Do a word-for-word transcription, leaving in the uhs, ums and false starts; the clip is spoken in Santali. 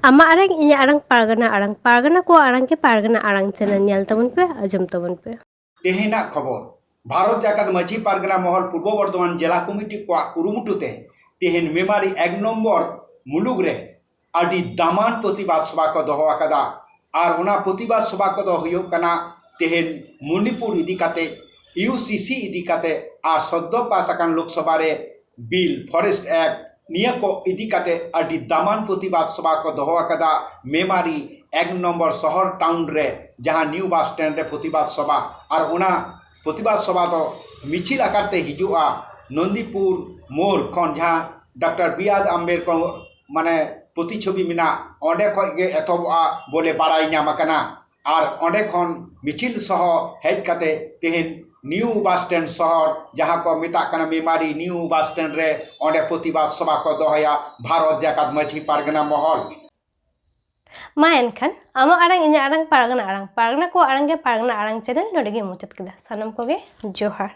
ᱟᱢᱟᱜ ᱟᱲᱟᱝ, ᱤᱧᱟᱹᱜ ᱟᱲᱟᱝ, ᱯᱟᱨᱜᱟᱱᱟ ᱟᱲᱟᱝ, ᱯᱟᱨᱜᱟᱱᱟ ᱠᱚᱣᱟᱜ ᱟᱲᱟᱝ ᱜᱮ ᱯᱟᱨᱜᱟᱱᱟ ᱟᱲᱟᱝ ᱪᱮᱱᱮᱞ ᱧᱮᱞ ᱛᱟᱵᱚᱱ ᱯᱮ, ᱟᱸᱡᱚᱢ ᱛᱟᱵᱚᱱ ᱯᱮ᱾ ᱛᱮᱦᱮᱧᱟᱜ ᱠᱷᱚᱵᱚᱨ᱾ ᱵᱷᱟᱨᱚᱛ ᱡᱟᱠᱟᱛ ᱢᱟᱹᱡᱷᱤ ᱯᱟᱨᱜᱟᱱᱟ ᱢᱚᱦᱚᱞ ᱯᱩᱨᱵᱚ ᱵᱚᱨᱫᱷᱚᱢᱟᱱ ᱡᱮᱞᱟ ᱠᱚᱢᱤᱴᱤ ᱠᱚᱣᱟᱜ ᱠᱩᱨᱩᱢᱩᱴᱩ ᱛᱮ ᱛᱮᱦᱮᱧ ᱢᱮᱢᱟᱨᱤ ᱮᱠ ᱱᱚᱢᱵᱚᱨ ᱢᱩᱞᱩᱠ ᱨᱮ ᱟᱹᱰᱤ ᱫᱟᱢᱟᱱ ᱯᱨᱚᱛᱤᱵᱟᱫ ᱥᱚᱵᱷᱟ ᱠᱚ ᱫᱚᱦᱚ ᱟᱠᱟᱫᱟ᱾ ᱟᱨ ᱚᱱᱟ ᱯᱨᱚᱛᱤᱵᱟᱫ ᱥᱚᱵᱷᱟ ᱠᱚᱫᱚ ᱦᱩᱭᱩᱜ ᱠᱟᱱᱟ ᱛᱮᱦᱮᱧ ᱢᱚᱱᱤᱯᱩᱨ ᱤᱫᱤ ᱠᱟᱛᱮ, ᱤᱭᱩ ᱥᱤ ᱥᱤ ᱤᱫᱤ ᱠᱟᱛᱮ ᱟᱨ ᱥᱚᱫᱽᱫᱚ ᱯᱟᱥ ᱟᱠᱟᱱ ᱞᱳᱠᱥᱚᱵᱷᱟ ᱨᱮ ᱵᱤᱞ, ᱯᱷᱚᱨᱮᱥᱴ ᱮᱠᱴ, ᱱᱤᱭᱟᱹ ᱠᱚ ᱤᱫᱤ ᱠᱟᱛᱮ ᱟᱹᱰᱤ ᱫᱟᱢᱟᱱ ᱯᱨᱚᱛᱤᱵᱟᱫ ᱥᱚᱵᱷᱟ ᱠᱚ ᱫᱚᱦᱚ ᱟᱠᱟᱫᱟ ᱢᱮᱢᱟᱨᱤ ᱮᱠ ᱱᱚᱢᱵᱚᱨ ᱥᱚᱦᱚᱨ ᱴᱟᱣᱩᱱ ᱨᱮ, ᱡᱟᱦᱟᱸ ᱱᱤᱭᱩ ᱵᱟᱥ ᱥᱴᱮᱱᱰ ᱨᱮ ᱯᱨᱚᱛᱤᱵᱟᱫ ᱥᱚᱵᱷᱟ᱾ ᱟᱨ ᱚᱱᱟ ᱯᱨᱚᱛᱤᱵᱟᱫ ᱥᱚᱵᱷᱟ ᱫᱚ ᱢᱤᱪᱷᱤᱞ ᱟᱠᱟᱨ ᱛᱮ ᱦᱤᱡᱩᱜᱼᱟ ᱱᱚᱱᱫᱤᱯᱩᱨ ᱢᱳᱲ ᱠᱷᱚᱱ, ᱡᱟᱦᱟᱸ ᱰᱚᱠᱴᱚᱨ ᱵᱤ ᱟᱨ ᱟᱢᱵᱮᱰᱠᱚᱨ ᱢᱟᱱᱮ ᱯᱨᱚᱛᱤᱪᱷᱚᱵᱤ ᱢᱮᱱᱟᱜ, ᱚᱸᱰᱮ ᱠᱷᱚᱱ ᱜᱮ ᱮᱛᱚᱦᱚᱵᱚᱜᱼᱟ ᱵᱚᱞᱮ ᱵᱟᱲᱟᱭ ᱧᱟᱢ ᱟᱠᱟᱱᱟ᱾ ᱟᱨ ᱚᱸᱰᱮ ᱠᱷᱚᱱ ᱢᱤᱪᱷᱤᱞ ᱥᱚᱦᱚ ᱦᱮᱡ ᱠᱟᱛᱮ ᱛᱮᱦᱮᱧ ᱱᱤᱭᱩ ᱵᱟᱥ ᱥᱴᱮᱱᱰ ᱥᱚᱦᱚᱨ, ᱡᱟᱦᱟᱸ ᱠᱚ ᱢᱮᱛᱟᱜ ᱠᱟᱱᱟ ᱢᱮᱢᱟᱨᱤ ᱱᱤᱭᱩ ᱵᱟᱥ ᱥᱴᱮᱱᱰ ᱨᱮ, ᱚᱸᱰᱮ ᱯᱨᱚᱛᱤᱵᱟᱫ ᱥᱚᱵᱷᱟ ᱠᱚ ᱫᱚᱦᱚᱭᱟ ᱵᱷᱟᱨᱚᱛ ᱡᱟᱠᱟᱛ ᱢᱟᱹᱡᱷᱤ ᱯᱟᱨᱜᱟᱱᱟ ᱢᱚᱦᱚᱞ᱾ ᱢᱟ ᱮᱱᱠᱷᱟᱱ, ᱟᱢᱟᱜ ᱟᱲᱟᱝ, ᱤᱧᱟᱹᱜ ᱟᱲᱟᱝ, ᱯᱟᱨᱜᱟᱱᱟ ᱟᱲᱟᱝ, ᱯᱟᱨᱜᱟᱱᱟ ᱠᱚᱣᱟᱜ ᱟᱲᱟᱝ ᱜᱮ ᱯᱟᱨᱜᱟᱱᱟ ᱟᱲᱟᱝ ᱪᱮᱱᱮᱞ ᱱᱚᱰᱮ ᱜᱮ ᱢᱩᱪᱟᱹᱫ ᱠᱮᱫᱟ᱾ ᱥᱟᱱᱟᱢ ᱠᱚᱜᱮ ᱡᱚᱦᱟᱨ᱾